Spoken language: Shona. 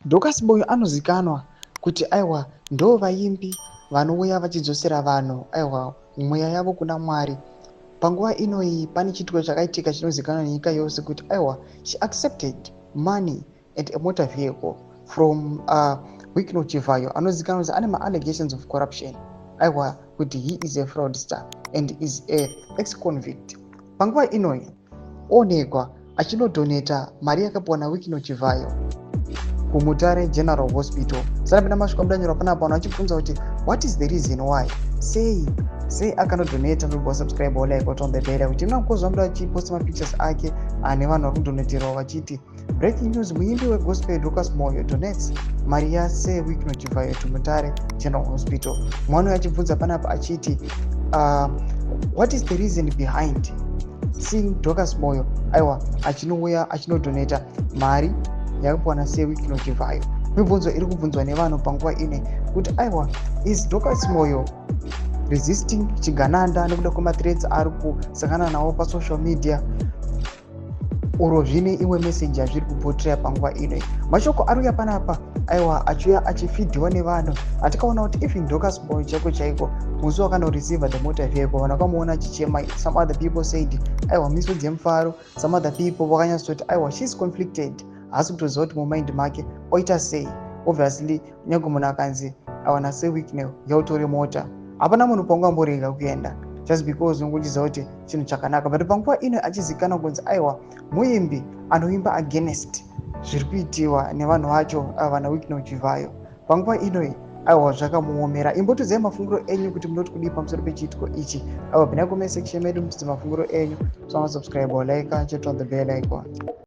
Dorcas Moyo anozikanwa kuti aiwa ndo vaimbi vanouya vachidzosera vanhu aiwa mweya yavo kuna Mwari. Panguva inoyi pane chiitiko chakaitika chinozikanwa nenyika yose kuti aiwa she accepted money and a motor vehicle from Wicknell Chivayo, anozikanwa kuti ane maallegations of corruption, aiwa kuti he is a fraudster and is a ex-convict. Panguva inoyi oonekwa achinodonata mari yakapiwa naWicknell Chivayo kuMutare General Hospital. Sanapinda masvika mudanyorwa panapa, vanhu vachibvunza kuti what is the reason why, sei sei akanodonata. Ndobva subscribe, like, on the bell kuti ina muda achiposta mapictures ake ane vanhu vari kudonaterawo vachiti, "Breaking news: muimbi wegospel Dorcas Moyo donates mari yaSir Wicknell Chivayo to Mutare General Hospital." Mwana uyu achibvunza panapa achiti, what is the reason behind seeing Dorcas Moyo aiwa achinouya achinodonata mari yakapiwa naSir Wicknell Chivayo? Mibvunzo iri kubvunzwa nevanhu panguva ine kuti aiwa, is Dorcas Moyo resisting chigananda nekuda kwemathreats ari kusangana nawo pasocial media, uro zvine imwe meseji yazviri kuportraya panguva ino? Mashoko ari uya panapa aiwa achiuya achifeediwa nevanhu. Atikaona kuti even Dorcas Moyo chaiko chaiko, musi wakanoreceiva the motor vehicle, vanhu vakamuona achichema. Some other people said aiwa misodzi yemufaro. Some other people vakanyatsoti aiwa, she is conflicted, haasi kutoziva kuti mumind make oita sei. Obviously, kunyange munhu akanzi awana Sir Wicknell yautore mota, hapana munhu paungamborega kuenda just because unongochiziva kuti chinhu chakanaka. But panguva ino achizikanwa kunzi aiwa muimbi anoimba against zviri kuitiwa nevanhu vacho vana Wicknell Chivayo, panguva inoi aiwa zvakamuomera. Imbotiudzai mafungiro enyu kuti munoti kudii pamusoro pechiitiko ichi. Aiwa, pinai comment section medu mutidze mafungiro enyu. Subscribe, like, turn on the bell icon.